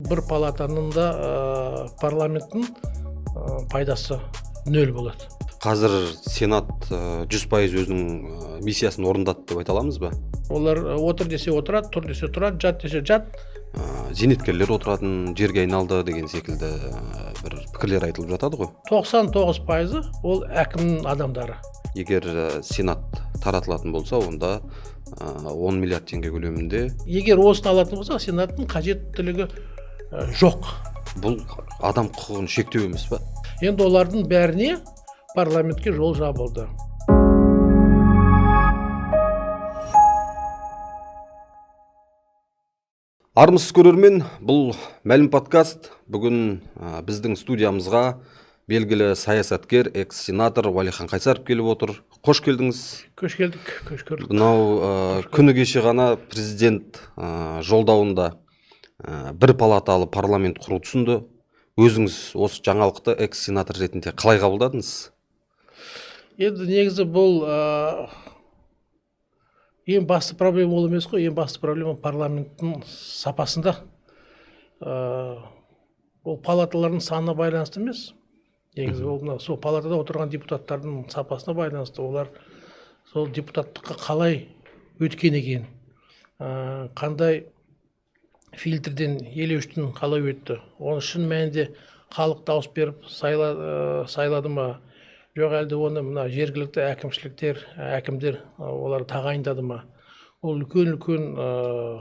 бір палатаның да парламенттің пайдасы нөл болады. Қазір Сенат 100% өзінің миссиясын орындады деп айта аламыз ба? Олар отыр десе отырады, тұр десе тұрады, жат десе жат. Зейнеткерлер отыратын жерге айналды деген секілді бір пікірлер айтылып жатады ғой. 99%-ы ол әкімнің адамдары. Егер Сенат таратылатын болса, онда 10 миллиард теңге көлемінде. Егер осыны алатын болсақ, Сенаттың қажеттілігі жоқ. Бұл адам құқығын шектеу емес па? Енді олардың бәріне парламентке жол жабылды. Армысыз, көрермен, бұл Мәлім подкаст. Бүгін біздің студиямызға белгілі саясаткер, экс сенатор Уәлихан Қайсаров келіп отыр. Қош келдіңіз. Көш келдік, көш көрдік. Мынау күні кеше ғана президент жолдауында бір палаталы парламент құруды ұсынды. Өзіңіз осы жаңалықты экс сенатор ретінде қалай қабылдадыңыз? Енді негізі бұл ең басты проблема ол емес қой, ең басты проблема парламенттің сапасында. Ол палаталардың санына байланысты емес. Негізі ол мына сол палатада отырған депутаттардың сапасына байланысты. Олар сол депутаттыққа қалай өткен екен, қандай фильтрден, елеуіштен қалай өтті, оны шын мәнінде халық дауыс беріп сайлады ма, жоқ әлде оны мына жергілікті әкімшіліктер, әкімдер олар тағайындады ма? Ол үлкен үлкен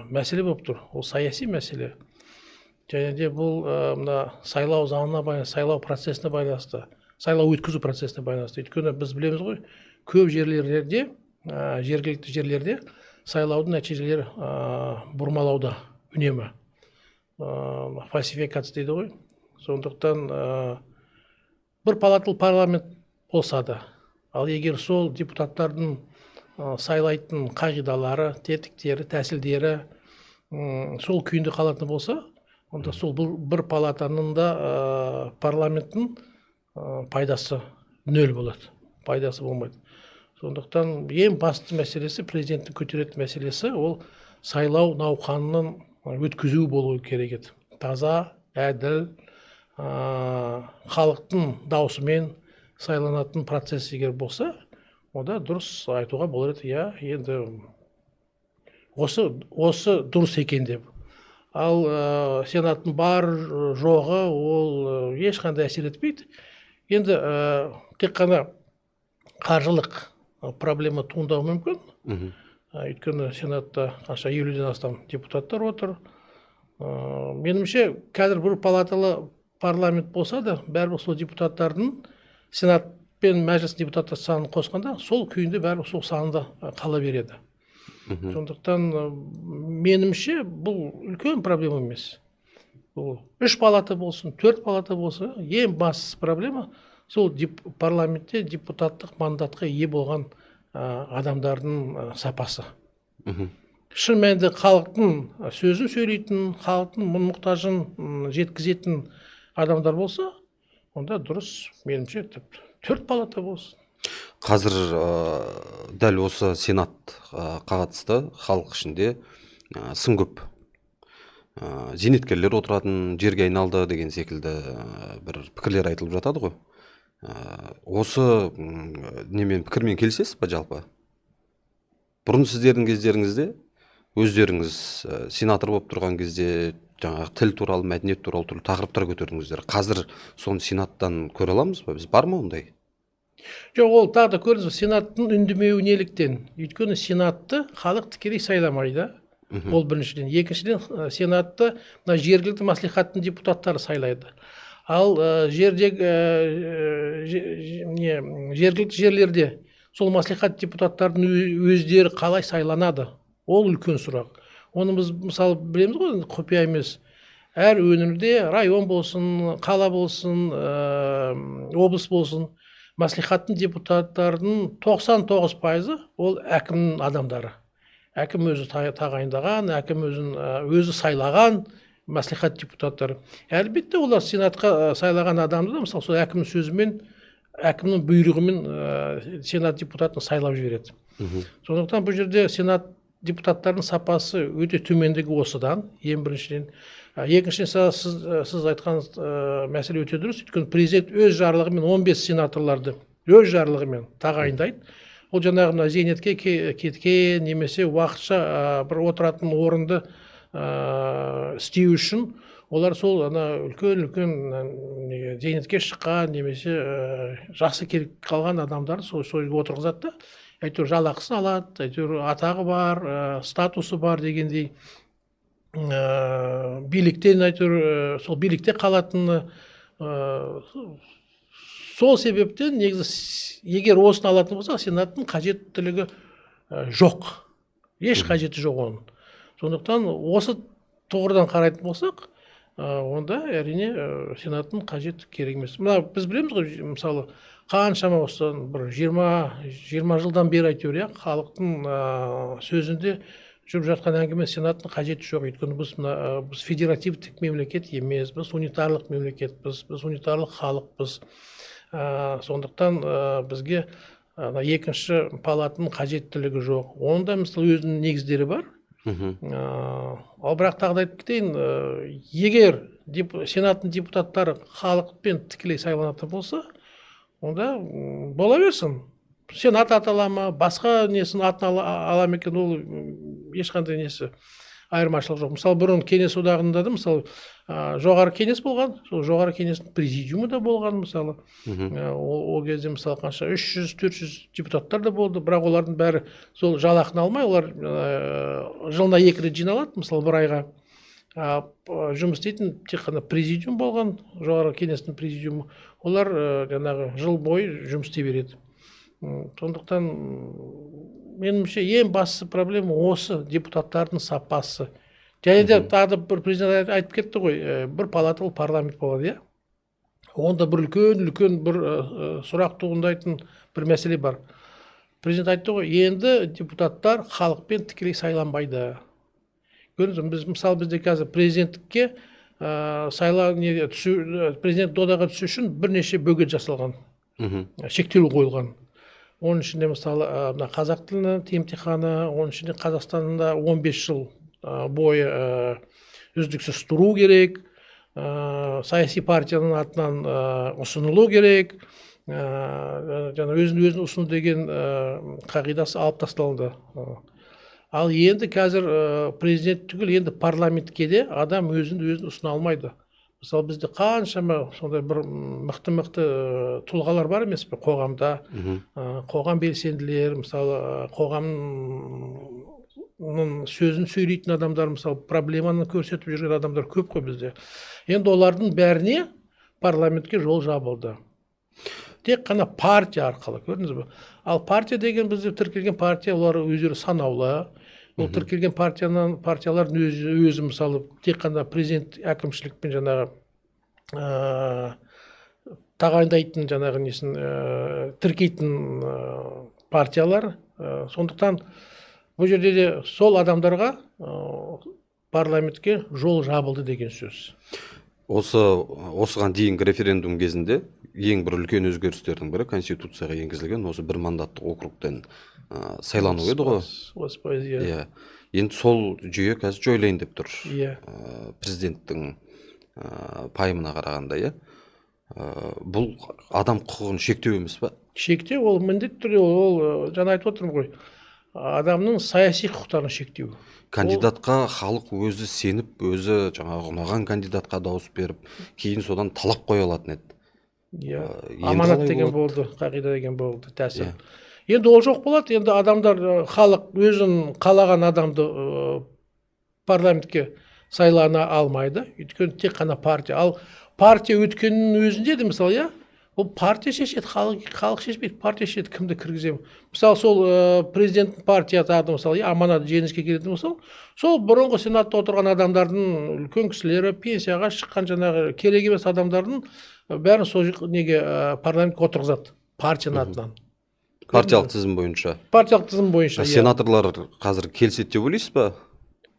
мәселе болып тұр. Ол саяси мәселе. Және де бұл мына сайлау заңына байланысты, сайлау процесіне байланысты, сайлау өткізу процесіне байланысты. Өйткені біз білеміз ғой, көп жерлерде, жергілікті жерлерде сайлаудың нәтижелері бұрмалауда үнемі. Фальсификация дейді ғой. Сондықтан бір палаталы парламент болса да, ал егер сол депутаттардың сайлайтын қағидалары, тетіктері, тәсілдері сол күйінде қалатын болса, онда сол бір палатаның да парламенттің пайдасы нөл болады, пайдасы болмайды. Сондықтан ең басты мәселесі, президенттің көтеретін мәселесі, ол сайлау науқанының өткізу болуы керек еді. Таза, әділ, халықтың даусымен сайланатын процесс егер болса, онда дұрыс айтуға болар еді, иә, енді осы дұрыс екен деп. Ал Сенаттың бар жоғы ол ешқандай әсер етпейді. Енді тек қана қаржылық проблема туындауы мүмкін. Өйткені Сенатта қанша 50-ден астам депутаттар отыр. Меніңше, қазір бір палаталы парламент болса да, бәрібір сол депутаттардың, Сенат пен Мәжіліс депутаттар санын қосқанда, сол күйінде бәрібір сол санында қала береді. Сондықтан меніңше, бұл үлкен проблема емес. Бұл 3 палата болсын, 4 палата болсын, ең басты проблема сол парламентте депутаттық мандатқа ие болған адамдардың сапасы. Шын мәнінде халықтың сөзін сөйлейтін, халықтың мұң-мұқтажын жеткізетін адамдар болса, онда дұрыс, меніңше, тіпті 4 палата болсын. Қазір дәл осы Сенатқа қатысты халық ішінде сын көп. Зейнеткерлер отыратын жерге айналды деген секілді бір пікірлер айтылып жатады ғой. Осы немен, пікірмен келісесіз ба жалпы? Бұрын сіздердің кездеріңізде өздеріңіз сенатор болып тұрған кезде жаңағы тіл туралы, мәдениет туралы түрлі тақырыптар көтердіңіздер. Қазір соны Сенаттан көре аламыз ба? Біз бар ма ондай? Жоқ, ол тағы да көрдіңіз бе, Сенаттың үндемеуі неліктен? Өйткені Сенатты халық тікелей сайламайды. Ол біріншіден. Екіншіден, Сенатты мына жергілікті мәслихаттың депутаттары сайлайды. Ал жергілікті жерлерде сол мәслихат депутаттарының өздері қалай сайланады? Ол үлкен сұрақ. Оны біз мысалы білеміз ғой, құпия емес. Әр өңірде район болсын, қала болсын, облыс болсын, мәслихаттың депутаттарының 99%-ы ол әкімнің адамдары. Әкім өзі тағайындаған, әкім өзі сайлаған мәслихат депутаттары. Әлбетте олар Сенатқа сайлаған адамды да, мысалы, сол әкімнің сөзімен, әкімнің бұйрығымен Сенат депутатын сайлап жібереді. Сондықтан бұл жерде Сенат депутаттарының сапасы өте төмендігі осыдан, ең біріншіден. Екіншіден, сіз айтқан мәселе өте дұрыс. Өйткені президент өз жарлығымен 15 сенаторларды өз жарлығымен тағайындайды. Ол жаңағы мына зейнетке кеткен немесе уақытша бір отыратын орынды істеу үшін олар сол ана үлкен-үлкен зейнетке шыққан немесе жасы келіп қалған адамдар сол жерге отырғызады да, әйтеуір жалақысын алады, әйтеуір атағы бар, статусы бар дегендей, биліктен әйтеуір сол билікте қалатыны. Сол себептен негізі егер осыны алатын болсақ, сенаттың қажеттілігі жоқ, еш қажеті жоқ оның. Сондықтан осы тұғырдан қарайтын болсақ, онда әрине сенаттың қажеті керек емес. Мына біз білеміз ғой, мысалы, қаншама осыдан бір 20 жылдан бері әйтеуір, иә, халықтың сөзінде жүріп жатқан әңгіме сенаттың қажеті жоқ. Өйткені біз мына біз федеративтік мемлекет емес, біз унитарлық мемлекетпіз, біз унитарлық халықпыз. Сондықтан бізге ана екінші палатының қажеттілігі жоқ. Онда мысалы өзінің негіздері бар. Ал бірақ тағы да айтып кетейін, егер сенаттың депутаттары халықпен тікелей сайланатын болса, онда бола берсін. Сенат атала ма, басқа несін атын ала ма екен, ол ешқандай несі айырмашылық жоқ. Мысалы, бұрын Кеңес одағында да, мысалы, жоғары кеңес болған, сол жоғары кеңестің президиумы да болған, мысалы. Ол кезде, мысалы, қанша 300-400 депутаттар да болды, бірақ олардың бәрі сол жалақыны алмай, олар жылына 2 рет жиналады, мысалы, бір айға. Жұмыс істейтін тек қана президиум болған, жоғары кеңестің президиумы, олар жаңағы жыл бойы жұмыс істей береді. Сондықтан меніңше ең басты проблема осы депутаттардың сапасы. Және де тағы да бір президент айтып кетті ғой, бір палаталы парламент болады, иә. Онда бір үлкен бір сұрақ туындайтын бір мәселе бар. Президент айтты ғой, енді депутаттар халықпен тікелей сайланбайды. Көрдіңіз бе, біз, мысалы, бізде қазір президенттікке сайлау не түсу, президент додаға түсу үшін бірнеше бөгет жасалған, шектеу қойылған. Оның ішінде, мысалы, мына қазақ тілінің емтиханы, оның ішінде Қазақстанда 15 жыл бойы үздіксіз тұру керек, саяси партияның атынан ұсынылу керек, жаңа өзін өзін ұсыну деген қағидасы алып тасталды. Ал енді қазір президент түгіл, енді парламентке де адам өзін өзін ұсына алмайды. Мысалы, бізде қаншама сондай бір мықты-мықты тұлғалар бар емес пе қоғамда, қоғам белсенділері, мысалы, қоғамның сөзін сөйлейтін адамдар, мысалы, проблеманы көрсетіп жүрген адамдар көп қой бізде. Енді олардың бәріне парламентке жол жабылды. Тек қана партия арқылы, көрдіңіз бе? Ал партия деген бізде тіркелген партия, олар өздері санаулы. Ол тіркелген партиялардың өзі, мысалы, тек қана президент әкімшілікпен жаңағы тағайындайтын жаңағы несін, тіркейтін партиялар. Сондықтан бұл жерде де сол адамдарға парламентке жол жабылды деген сөз. Осыған дейінгі референдум кезінде ең бір үлкен өзгерістердің бірі конституцияға енгізілген осы бір мандаттық округтен сайлану еді ғой. 30%, иә. Иә. Енді сол жүйе қазір жойылайын деп тұр. Иә. Президенттің пайымына қарағанда, иә. Бұл адам құқығын шектеу емес па? Шектеу ол міндетті түрде, ол жаңа айтып отырмын ғой, адамның саяси құқықтарын шектеу. Кандидатқа халық өзі сеніп, өзі жаңағы ұнаған кандидатқа дауыс беріп, кейін содан талап қоя алатын еді. Иә. Енді Аманат қалай деген болады? болды, қағида деген болды, тәсіл. Иә. Енді ол жоқ болады, енді адамдар, халық өзін қалаған адамды парламентке сайлана алмайды, өйткені тек қана партия. Ал партия өткеннің өзінде де, мысалы, иә, ол партия шешеді, халық шешпейді, партия шешеді, кімді кіргіземін. Мысалы, сол президенттің партия тағы, мысалы, иә, аманат жеңіске келетін болса, сол бұрынғы сенатта отырған адамдардың үлкен кісілері, пенсияға шыққан жаңағы керек емес адамдардың бәрін сол неге парламентке отырғызады партияның атынан. Партиялық тізім бойынша. Партиялық тізім бойынша, иә. Сенаторлар қазір келіседі деп ойлайсыз ба?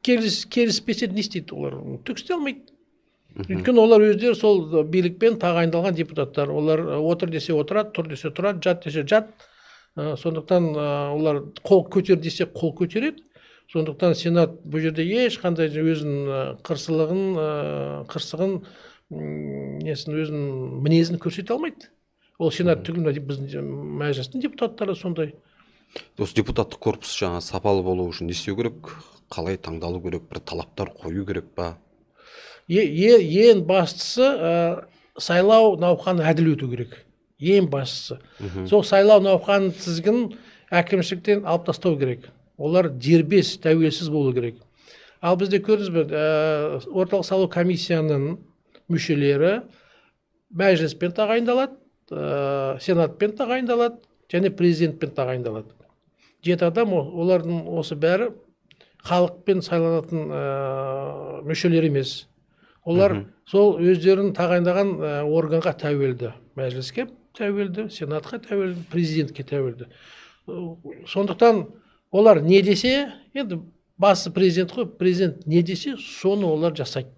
Келіспесе не істейді олар? Түк істей алмайды. Өйткені олар өздері сол билікпен тағайындалған депутаттар. Олар отыр десе отырады, тұр десе тұрады, жат десе жат. Сондықтан олар қол көтер десе қол көтереді. Сондықтан Сенат бұл жерде ешқандай өзінің қырсылығын, қырсығын, несін, өзінің мінезін көрсете алмайды. Ол Сенат түгіл, мына біздің Мәжілістің депутаттары сондай. Осы депутаттық корпус жаңа сапалы болу үшін не істеу керек, қалай таңдалу керек, бір талаптар қою керек па? Ең бастысы, сайлау науқаны әділ өту керек. Ең бастысы, сол сайлау науқанының тізгінін әкімшіліктен алып тастау керек. Олар дербес, тәуелсіз болу керек. Ал бізде, көрдіңіз бе, Орталық сайлау комиссияның мүшелері Мәжіліспен тағайындалады, Сенатпен тағайындалады және президентпен тағайындалады. Жеті адам. Олардың осы бәрі халықпен сайланатын мүшелер емес. Олар сол өздерін тағайындаған органға тәуелді: Мәжіліске тәуелді, Сенатқа тәуелді, президентке тәуелді. Сондықтан олар не десе, енді басы президент қой, президент не десе, соны олар жасайды.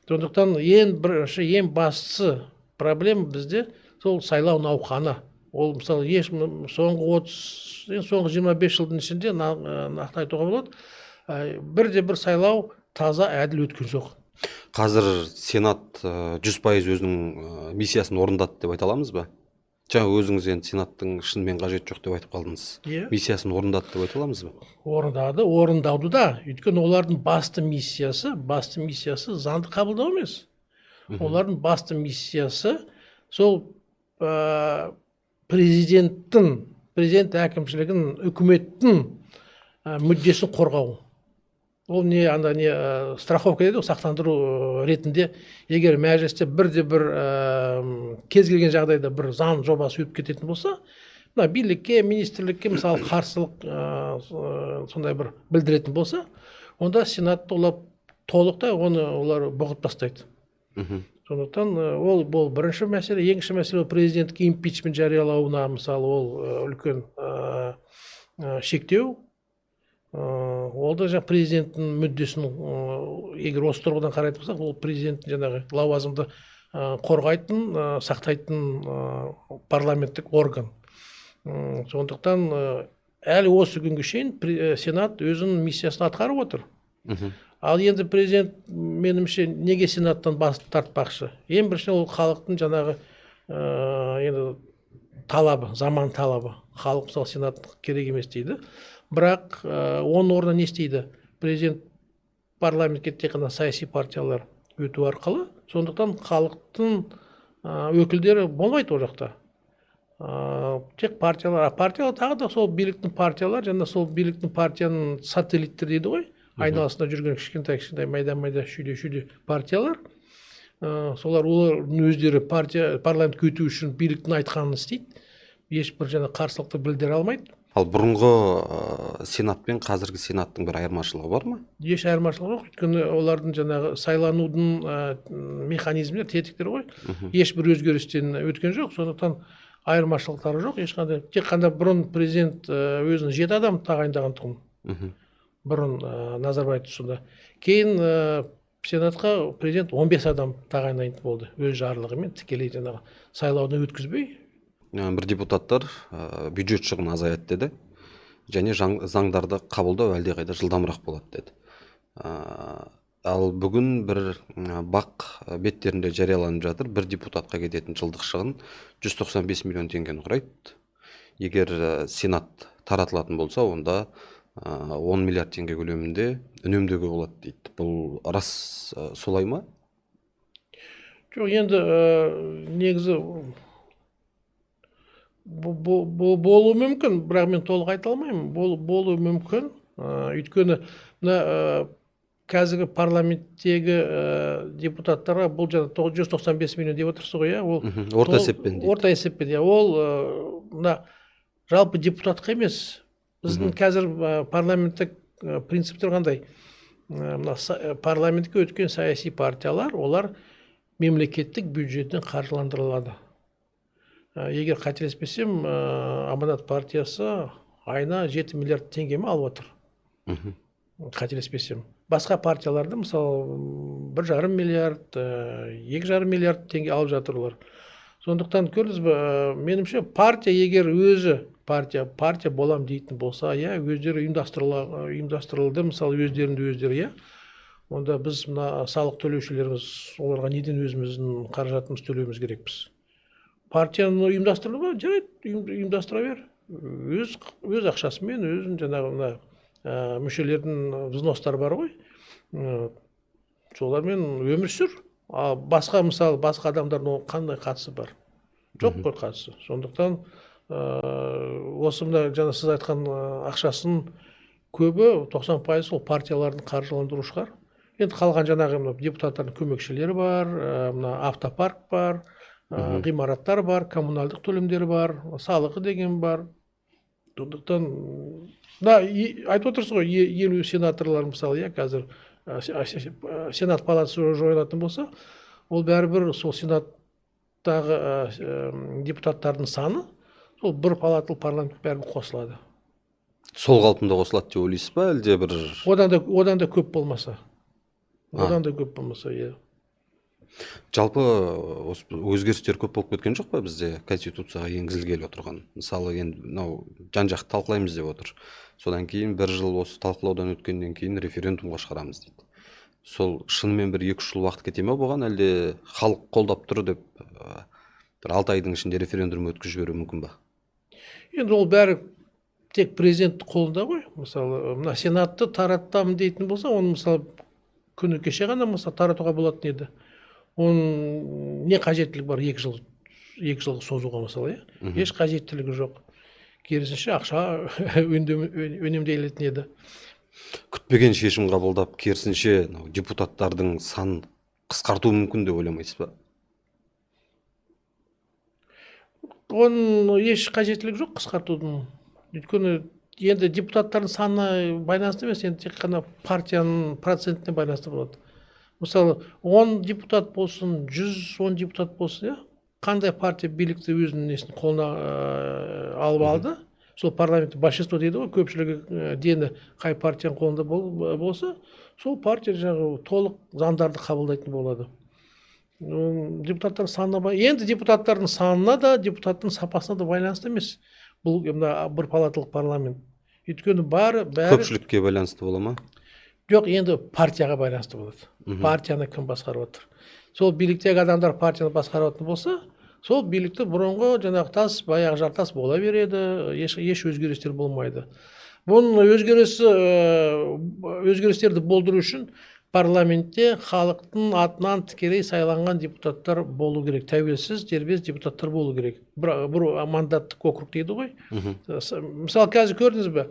Сондықтан ең бірінші, ең бастысы проблема бізде сол сайлау науқаны. Ол, мысалы, еш соңғы 30, енді соңғы 25 жылдың ішінде, нақты айтуға болады, бірде бір сайлау таза, әділ өткен жоқ. Қазір Сенат 100% өзінің миссиясын орындады деп айта аламыз ба? Жаңа өзіңіз енді Сенаттың шынымен қажеті жоқ деп айтып қалдыңыз. Иә. Миссиясын орындады деп айта аламыз ба? Орындады, орындауды да. Өйткені олардың басты миссиясы заңды қабылдау емес. Олардың басты миссиясы сол президенттің, президент әкімшілігінің, үкіметтің мүддесін қорғау. Ол не, анда не, страховка дейді ғой, сақтандыру ретінде. Егер Мәжілісте бірде бір кез келген жағдайда бір заң жобасы өтіп кететін болса, мына билікке, министрлікке, мысалы, қарсылық сондай бір білдіретін болса, онда Сенатты олар толықтай, оны олар бұғып тастайды. Сондықтан ол бұл бірінші мәселе. Екінші мәселе, ол президентке импичмент жариялауына, мысалы, ол үлкен шектеу. Ол да жаңағы президенттің мүддесін, егер осы тұрғыдан қарайтын болсақ, ол президенттің жаңағы лауазымды қорғайтын, сақтайтын парламенттік орган. Сондықтан әлі осы күнге шейін Сенат өзінің миссиясын атқарып отыр. Ал енді президент, меніңше, неге Сенаттан бас тартпақшы? Ең біріншіден, ол халықтың жаңағы енді талабы, заман талабы. Халық, мысалы, Сенат керек емес дейді. Бірақ оның орнына не істейді президент? Парламентке тек қана саяси партиялар өту арқылы. Сондықтан халықтың өкілдері болмайды ол жақта. Тек партиялар. А партиялар тағы да сол биліктің партиялар және сол биліктің, партияның сателлиттері дейді ғой, айналасында жүрген кішкентай кішкентай, майда майда, шүйде шүйде партиялар. Солар, олардың өздері партия парламентке өту үшін биліктің айтқанын істейді, ешбір жаңа қарсылықты білдіре алмайды. Ал бұрынғы Сенат пен қазіргі Сенаттың бір айырмашылығы бар ма? Еш айырмашылығы жоқ, өйткені олардың жаңағы сайланудың механизмдері, тетіктері ғой, ешбір өзгерістен өткен жоқ. Сондықтан айырмашылықтары жоқ ешқандай. Тек қана бұрын президент өзінің жеті адам тағайындаған тұғын бұрын, Назарбаев тұсында. Кейін Сенатқа президент 15 адам тағайындайтын болды өз жарлығымен, тікелей жаңағы сайлаудан өткізбей. Бір депутаттар бюджет шығыны азаяды деді және заңдарды қабылдау әлдеқайда жылдамырақ болады деді. Ал бүгін бір БАҚ беттерінде жарияланып жатыр: бір депутатқа кететін жылдық шығын 195 миллион теңгені құрайды. Егер Сенат таратылатын болса, онда 10 миллиард теңге көлемінде үнемдеуге болады дейді. Бұл рас, солай ма? Жоқ, енді негізі болуы мүмкін, бірақ мен толық айта алмаймын. Болуы мүмкін. Өйткені мына қазіргі парламенттегі депутаттарға бұл жаңа 195 миллион деп отырсыз ғой, иә, ол Орта есеппен дейді. Орта есеппен, иә. Ол мына жалпы депутатқа емес. Біздің қазір парламенттік принциптер қандай? Мына парламентке өткен саяси партиялар, олар мемлекеттік бюджеттен қаржыландырылады. Егер қателеспесем, Аманат партиясы айына 7 миллиард теңге ме алып отыр, қателеспесем. Басқа партияларда, мысалы, 1,5 миллиард, 2,5 миллиард теңге алып жатыр олар. Сондықтан, көрдіңіз бе, меніңше, партия егер өзі Партия болам дейтін болса, иә, өздері ұйымдастырылды, мысалы, өздерінде өздері, иә. Онда біз мына салық төлеушілеріміз оларға неден өзіміздің қаражатымызды төлеуіміз керекпіз? Партияны ұйымдастырды ма? Жарайды, ұйымдастыра бер. Өз ақшасымен, өзінің жаңағы мына мүшелердің взностары бар ғой, солармен өмір сүр. Ал басқа, мысалы, басқа адамдардың оған қандай қатысы бар? Жоқ қой қатысы. Сондықтан осы мына жаңа сіз айтқан ақшасының көбі, 90% ол партиялардың қаржыландыру шығар. Енді қалған жаңағы мына депутаттардың көмекшілері бар, мына автопарк бар, ғимараттар бар, коммуналдық төлемдер бар, салығы деген бар. Сондықтан мына айтып отырсыз ғой, 50 сенаторлар, мысалы, иә, қазір сенат палатасы жойылатын болса, ол бәрібір сол сенаттағы депутаттардың саны сол бір палаталы парламент бәрібір қосылады. Сол қалпында қосылады деп ойлайсыз ба, әлде бір Одан да көп болмаса. Одан да көп болмаса, иә. Жалпы осы өзгерістер көп болып кеткен жоқ па бізде конституцияға енгізілгелі отырған? Мысалы, енді мынау жан-жақты талқылаймыз деп отыр. Содан кейін бір жыл осы талқылаудан өткеннен кейін референдумға шығарамыз дейді. Сол шынымен бір екі-үш жыл уақыт кете ме бұған, әлде халық қолдап тұр деп бір 6 айдың ішінде референдум өткізіп жіберу мүмкін ба? Енді ол бәрі тек президент қолында ғой. Мысалы, мына сенатты таратамын дейтін болса, оны, мысалы, күні кеше ғана, мысалы, таратуға болатын еді. Оның не қажеттілігі бар 2 жылға созуға, мысалы, иә? Еш қажеттілігі жоқ. Керісінше ақша үнемделетін еді. Күтпеген шешім қабылдап, керісінше мынау депутаттардың санын қысқарту мүмкін деп ойламайсыз ба? Оның еш қажеттілігі жоқ қысқартудың. Өйткені енді депутаттардың санына байланысты емес, енді тек қана партияның процентіне байланысты болады. Мысалы, 10 депутат болсын, 110 депутат болсын, иә? Қандай партия билікті өзінің несін қолына алып алды, сол парламентте большинство дейді ғой, көпшілігі дені қай партияның қолында болса, сол партия жаңағы толық заңдарды қабылдайтын болады. Депутаттар санына енді депутаттардың санына да, депутаттың сапасына да байланысты емес. Бұл мына бір палаталық парламент. Өйткені бәрі көпшілікке байланысты бола ма? Жоқ, енді партияға байланысты болады. Партияны кім басқарып отыр? Сол биліктегі адамдар партияны басқарып отыратын болса, сол билікті бұрынғы жаңағы тас, баяғы жартас бола береді, еш өзгерістер болмайды. Бұның өзгерістерді болдыру үшін парламентте халықтың атынан тікелей сайланған депутаттар болу керек, тәуелсіз, дербес депутаттар болу керек. Бір мандаттық округ дейді ғой. Мысалы, қазір көрдіңіз бе?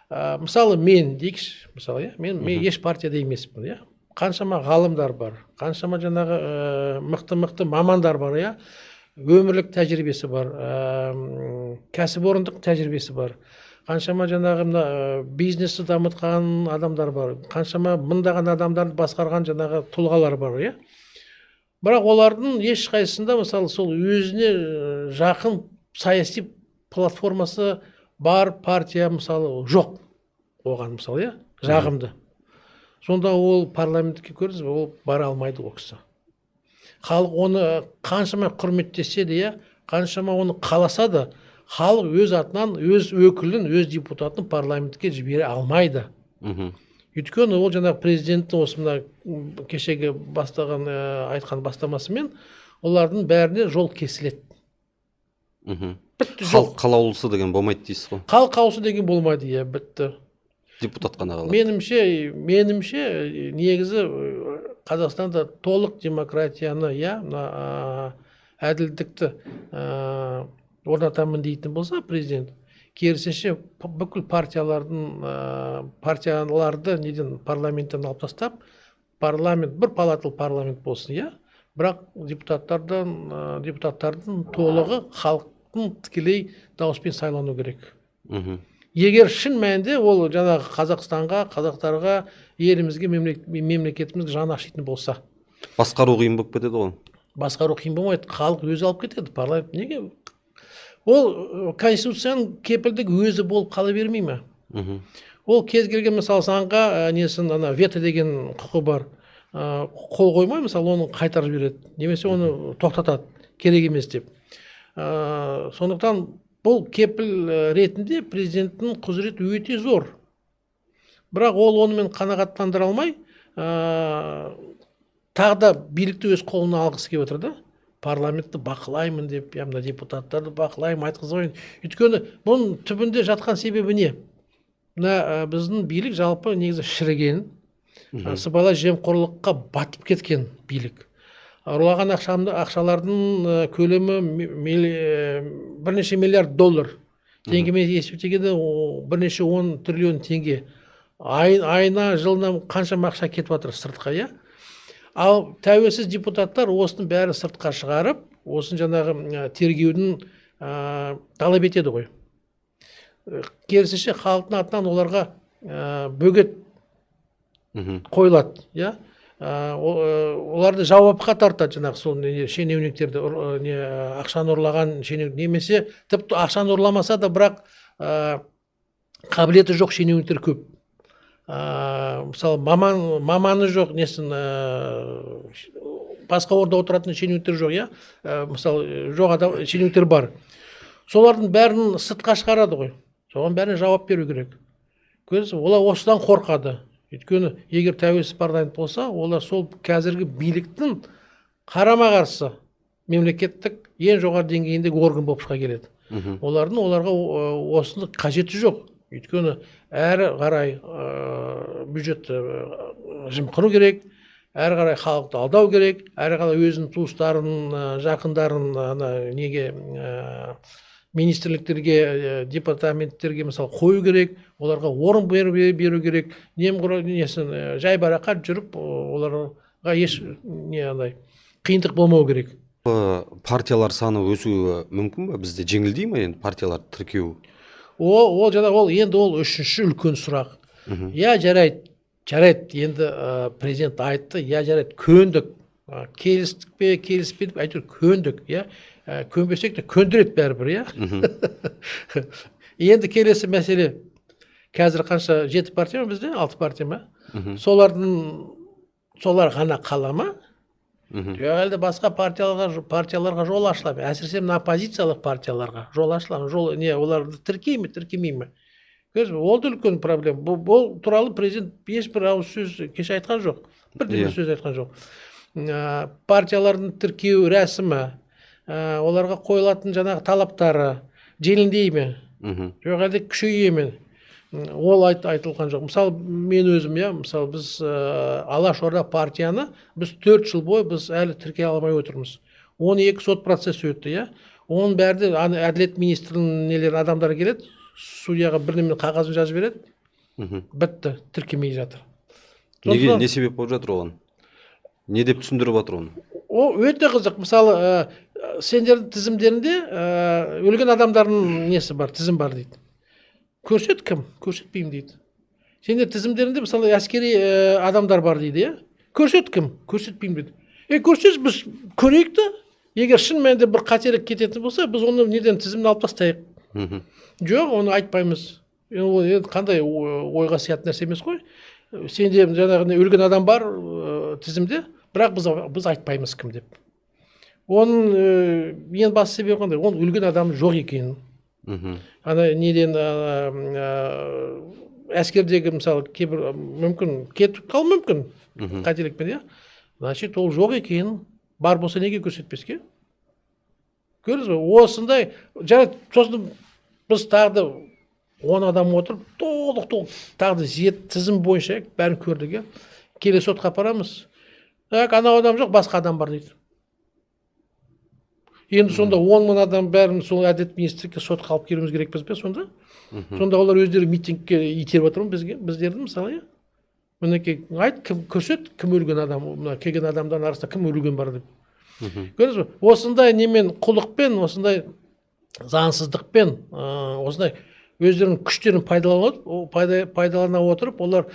Мысалы, мен дейікші, мысалы, иә, мен еш партияда емеспін, иә. Қаншама ғалымдар бар, қаншама жаңағы мықты-мықты мамандар бар, иә. Өмірлік тәжірибесі бар, кәсіпорындық тәжірибесі бар. Қаншама жаңағы мына бизнесті дамытқан адамдар бар, қаншама мыңдаған адамдарды басқарған жаңағы тұлғалар бар, иә. Бірақ олардың ешқайсысында, мысалы, сол өзіне жақын саяси платформасы бар партия, мысалы, жоқ оған, мысалы, иә, жағымды. Сонда ол парламентке, көрдіңіз бе, ол бара алмайды ол кісі. Халық оны қаншама құрметтесе де, иә, қаншама оны қаласа да, халық өз атынан, өз өкілін, өз депутатын парламентке жібере алмайды. Өйткені ол жаңағы президенттің осы мына кешегі бастаған, айтқан бастамасымен олардың бәріне жол кесіледі. Бітті, жол. Халық қалаулысы деген болмайды дейсіз ғой? Халық қалаулысы деген болмайды, иә, бітті. Депутат қана қалады. Меніңше, негізі Қазақстанда толық демократияны, иә, мына әділдікті орнатамын дейтін болса президент, керісінше бүкіл партияларды неден, парламенттен алып тастап, парламент бір палаталы парламент болсын, иә, бірақ депутаттардың толығы халықтың тікелей дауыспен сайлану керек. Егер шын мәнінде ол жаңағы Қазақстанға, қазақтарға, елімізге, мемлекетімізге жаны ашитын болса. Басқару қиын болып кетеді ғой. Басқару қиын болмайды, халық өзі алып кетеді. Парламент неге? Ол конституцияның кепілдігі өзі болып қала бермей ме? Ол кез келген, мысалы, заңға, несін, ана вето деген құқы бар. Қол қоймай, мысалы, оны қайтарып жібереді, немесе оны тоқтатады, керек емес деп. Сондықтан Бұл кепіл ретінде президенттің құзыреті өте зор. Бірақ ол онымен қанағаттандыра алмай, тағы да билікті өз қолына алғысы келіп отыр да. Парламентті бақылаймын деп, я мына депутаттарды бақылаймын, айтқызбаймын. Өйткені бұның түбінде жатқан себебі не? Мына біздің билік жалпы негізі шіріген, сыбайлас жемқорлыққа батып кеткен билік. Ұрлаған ақшалардың көлемі бірнеше миллиард доллар. Теңгемен есептегенде бірнеше 10 триллион теңге. Айына, жылына қаншама ақша кетіп жатыр сыртқа, иә? Ал тәуелсіз депутаттар осының бәрін сыртқа шығарып, осын жаңағы тергеудің талап етеді ғой. Керісінше халықтың атынан оларға бөгет қойылады, иә? Оларды жауапқа тартады, жаңағы сол шенеуніктерді, ақшаны ұрлаған шенеунік, немесе тіпті ақшаны ұрламаса да, бірақ қабілеті жоқ шенеуніктер көп. Мысалы, маманы жоқ, несін, басқа орында отыратын шенеуніктер жоқ, иә? Мысалы, жоқ адам шенеуніктер бар. Солардың бәрін сыртқа шығарады ғой. Соған бәріне жауап беру керек. Көрдіңіз, олар осыдан қорқады. Өйткені егер тәуелсіз парламент болса, олар сол қазіргі биліктің қарама-қарсы мемлекеттік ең жоғары деңгейіндегі орган болып шыға келеді. Олардың оларға осыны қажеті жоқ. Өйткені әрі қарай бюджетті жымқыру керек, әрі қарай халықты алдау керек, әрі қарай өзінің туыстарын, жақындарын ана неге министрліктерге, департаменттерге мысалы қою керек, оларға орын беру керек, несін жайбарақат жүріп оларға еш не андай қиындық болмау керек. Партиялар саны өсуі мүмкін ба? Бізде жеңілдей ме енді партияларды тіркеу? Ол жаңа, ол енді ол үшінші үлкен сұрақ. Я жарайды, жарайды, енді президент айтты, я жарайды, көндік, келістік пе, келіспедік, әйтеуір көндік, иә. Көнбесек те көндіреді бәрібір, иә. Енді келесі мәселе, қазір қанша, 7 партия ма бізде, 6 партия ма? Солар ғана қала ма? Жоқ, әлде басқа партияларға жол ашыла ма? Әсіресе мына оппозициялық партияларға жол ашыла ма? Жол, не, оларды тіркей ме, тіркемей ме? Көрдіңіз бе? Ол да үлкен проблема. Бұл туралы президент ешбір ауыз сөз кеше айтқан жоқ. Бірде бір сөз айтқан жоқ. Партиялардың тіркеу рәсімі, оларға қойылатын жаңағы талаптары жеңілдей ме? Жоқ, әлде күшейе ме? Ол айтылған жоқ. Мысалы, мен өзім, иә, мысалы, біз Алаш Орда партияны біз 4 жыл бойы біз әлі тіркей алмай отырмыз. 12 сот процесі өтті, иә. Оның бәрі де ана әділет министрінің нелері адамдары келеді, судьяға бірдеме қағазын жазып береді. Бітті, тіркемей жатыр. Неге, не себеп болып жатыр оған? Не деп түсіндіріп жатыр оны? О, өте қызық. Мысалы, сендердің тізімдерінде өлген адамдардың несі бар, тізім бар дейді. Көрсет кім? Көрсетпеймін дейді. Сендер тізімдерінде, мысалы, әскери адамдар бар дейді, иә? Көрсет кім? Көрсетпеймін дейді. Көрсетші, біз көрейік та. Егер шын мәнінде бір қателік кететін болса, біз оны неден тізімнен алып тастайық. Жоқ, оны айтпаймыз. Ол енді қандай ойға сиятын нәрсе емес қой. Сенде жаңағы өлген адам бар тізімде, бірақ біз айтпаймыз кім деп. Оның ең басты себебі қандай? Оның өлген адам жоқ екенін. Ана неден, әскердегі, мысалы, кейбір мүмкін кетіп қалуы мүмкін қателікпен, иә? Значит, ол жоқ екенін, бар болса неге көрсетпеске? Көрдіңіз бе? Осындай, жарайды, сосын біз тағы да 10 адам отырып, толық тағы да зерт тізім бойынша бәрін көрдік, иә? Келесі сотқа апарамыз. Так, анау адам жоқ, басқа адам бар дейді. Енді сонда 10 мың адам бәрін сол әділет министрлікке сотқа алып келуіміз керекпіз бе сонда? Сонда олар өздері митингке итеріп отыр ма бізге, біздерді, мысалы, иә? Мінекей, айт, кім көрсет, кім өлген адам, мына келген адамдардың арасында кім өлген бар деп. Көрдіңіз бе? Осындай немен, құлықпен, осындай заңсыздықпен, осындай өздерінің күштерін пайдалана отырып, олар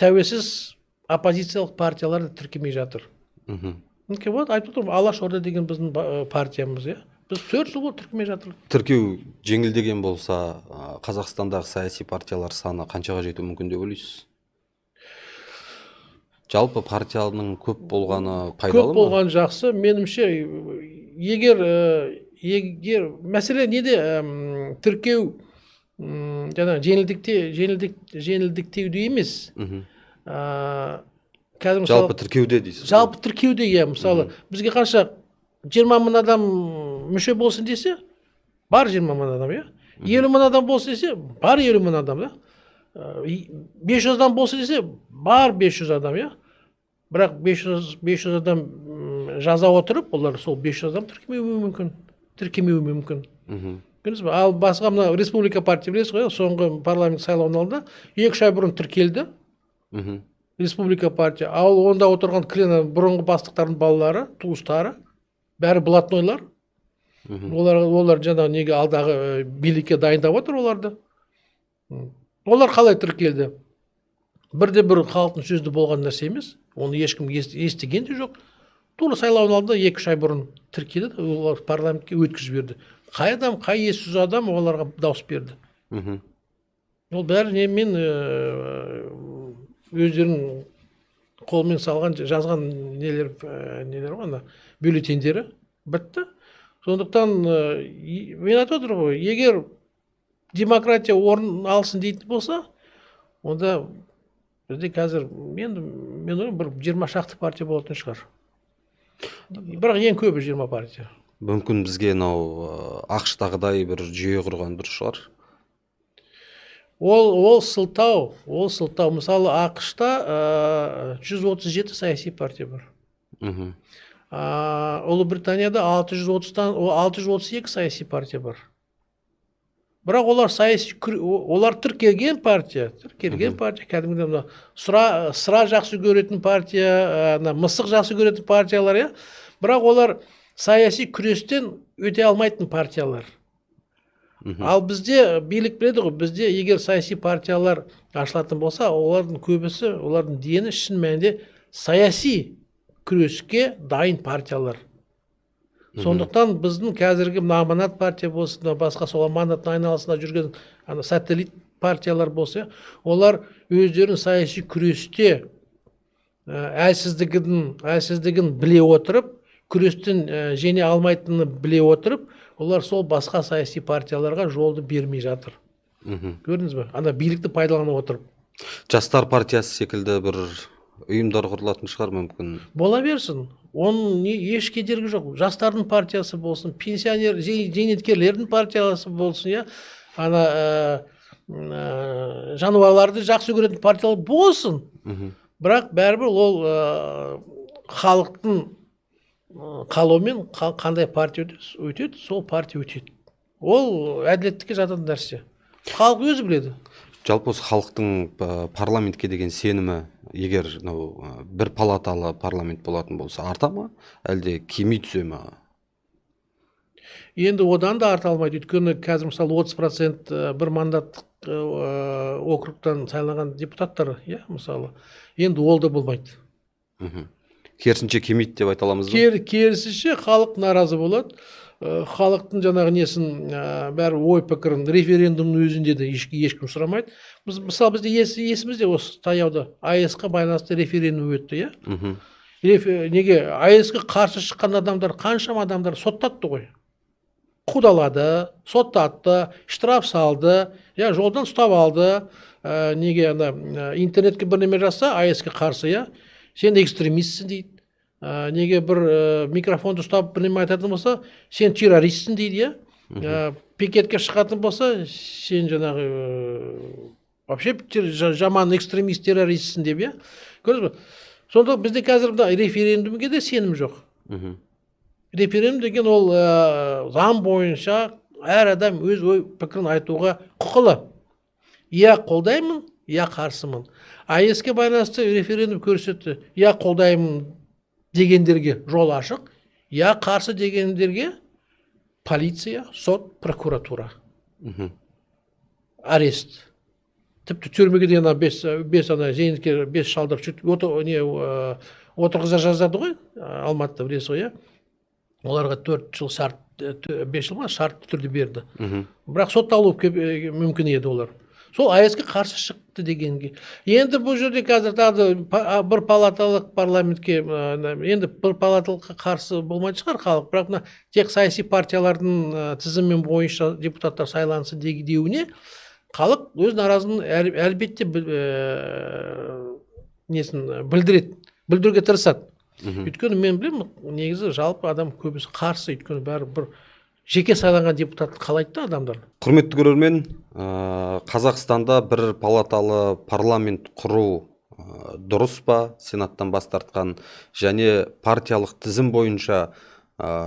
тәуелсіз оппозициялық партияларды тіркемей жатыр. Мінекей, вот айтып отырмын, Алаш Орда деген біздің партиямыз, иә. Біз 4 жыл болды тіркемей жатырмыз. Тіркеу жеңілдеген болса, Қазақстандағы саяси партиялар саны қаншаға жетуі мүмкін деп ойлайсыз? Жалпы партияның көп болғаны пайдалы Көп ма? болған жақсы. Меніңше, егер Егер мәселе неде, тіркеу жаңағы жеңілдіктеуде емес. Қазір мысалы Жалпы тіркеуде дейсіз. Жалпы тіркеуде, иә. Мысалы, бізге қанша, 20 мың адам мүше болсын десе, бар 20 мың адам, иә. 50 мың адам болсын десе, бар 50 мың адам, да. 500 адам болсын десе, бар 500 адам, иә. Бірақ 500 адам жаза отырып, олар сол 500 адам тіркемеуі мүмкін, тіркемеуі мүмкін. Көрдіңіз бе? Ал басқа мына Республика партия, білесіз ғой, соңғы парламент сайлауының алдында 2-3 ай бұрын тіркелді. Республика партия. Ал онда отырған кілең бұрынғы бастықтардың балалары, туыстары, бәрі блатнойлар. Олар жаңағы неге алдағы билікке дайындап отыр оларды. Олар қалай тіркелді? Бірде бір халықтың сөзді болған нәрсе емес. Оны ешкім естіген де жоқ. Тура сайлаудың алдында 2-3 ай бұрын тіркелді, олар парламентке өткізіп жіберді. Қай адам, қай ессіз адам оларға дауыс берді? Ол бәрі немен, өздерінің қолмен салған, жазған нелер ғой, ана бюллетендері бітті. Сондықтан мен айтып отырмын ғой, егер демократия орын алсын дейтін болса, онда бізде қазір мен ойлаймын, бір 20 шақты партия болатын шығар. Бірақ ең көбі 20 партия. Мүмкін бізге мынау АҚШ-тағыдай бір жүйе құрған дұрыс шығар. Ол сылтау, ол сылтау. Мысалы, АҚШ-та 137 саяси партия бар. Ұлыбританияда 632 саяси партия бар. Бірақ олар саяси олар тіркелген партия, тіркелген партия, кәдімгідей мына сыра жақсы көретін партия, ана мысық жақсы көретін партиялар, иә. Бірақ олар саяси күрестен өте алмайтын партиялар. Ал бізде билік біледі ғой, бізде егер саяси партиялар ашылатын болса, олардың көбісі, олардың дені шын мәнінде саяси күреске дайын партиялар. Сондықтан біздің қазіргі мына Аманат партия болсын, мына басқа сол Аманаттың айналасында жүрген ана сателлит партиялар болса, олар өздерінің саяси күресте әлсіздігін біле отырып, күрестен жеңе алмайтынын біле отырып, олар сол басқа саяси партияларға жолды бермей жатыр. Көрдіңіз бе? Ана билікті пайдалана отырып. Жастар партиясы секілді бір ұйымдар құрылатын шығар мүмкін. Бола берсін. Оның еш кедергі жоқ. Жастардың партиясы болсын, пенсионер, зейнеткерлердің партиясы болсын, иә. Ана жануарларды жақсы көретін партиялар болсын. Бірақ бәрібір ол халықтың қалауымен қандай партия өтеді, сол партия өтеді. Ол әділеттікке жататын нәрсе. Халық өзі біледі. Жалпы осы халықтың парламентке деген сенімі, егер мынау бір палаталы парламент болатын болса, арта ма, әлде кеми түсе ме? Енді одан да арта алмайды. Өйткені қазір мысалы 30% бір мандаттық округтан сайланған депутаттар, иә, мысалы, енді ол да болмайды. Керісінше кемиді деп айта аламыз ба? Керісінше халық наразы болады. Халықтың жаңағы несін, бәрі ой пікірін референдумның өзінде де ешкім сұрамайды. Біз, мысалы, бізде есімізде осы таяуда АЭС-қа байланысты референдум өтті, иә? Неге АЭС-қа қарсы шыққан адамдар, қаншама адамдар соттатты ғой. Қудалады, соттатты, штраф салды, иә, жолдан ұстап алды. Неге ана интернетке бірнеме жазса АЭС-ке қарсы, иә, сен экстремистсің дейді. Неге бір микрофонды ұстап бірнеме айтатын болса, сен террористсің дейді, иә. Пикетке шығатын болса, сен жаңағы вообще жаман экстремист, террористсің деп, иә. Көрдіңіз бе? Сонда бізде қазір мына референдумге де сенім жоқ. Референдум деген ол заң бойынша әр адам өз ой пікірін айтуға құқылы. Я қолдаймын, я қарсымын. АЭС-ке байланысты референдум көрсетті. Я қолдаймын дегендерге жол ашық, я қарсы дегендерге полиция, сот, прокуратура. Арест. Тіпті түрмеге дейін ана бес ана зейнеткер, бес шалдар чуть не отырғыза жаздады ғой, Алматыда білесіз ғой, иә? Оларға 4 жыл шарт, 5 жыл ма шартты түрде берді. Бірақ сотталу мүмкін еді олар. Сол АЭС-ке қарсы шықты дегенге. Енді бұл жерде қазір тағы да бір палаталық парламентке, енді бір палаталыққа қарсы болмайтын шығар халық, бірақ мына тек саяси партиялардың тізімі бойынша депутаттар сайлансын деуіне халық өз наразылығын әлбетте несін білдіреді, білдіруге тырысады. Өйткені мен білемін, негізі жалпы адам көбісі қарсы, өйткені бәрі бір жеке сайланған депутатты қалайды да адамдар. Құрметті көрермен, Қазақстанда бір палаталы парламент құру дұрыс па, сенаттан бас тартқан, және партиялық тізім бойынша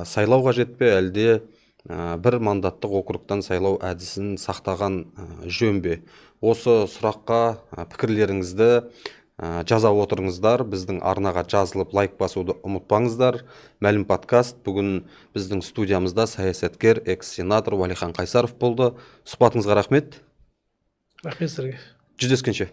сайлау қажет пе, әлде бір мандаттық округтан сайлау әдісін сақтаған жөн бе? Осы сұраққа пікірлеріңізді жаза отырыңыздар. Біздің арнаға жазылып, лайк басуды ұмытпаңыздар. Мәлім подкаст. Бүгін біздің студиямызда саясаткер, экс сенатор Уәлихан Қайсаров болды. Сұхбатыңызға рахмет. Рахмет сіздерге. Жүздескенше.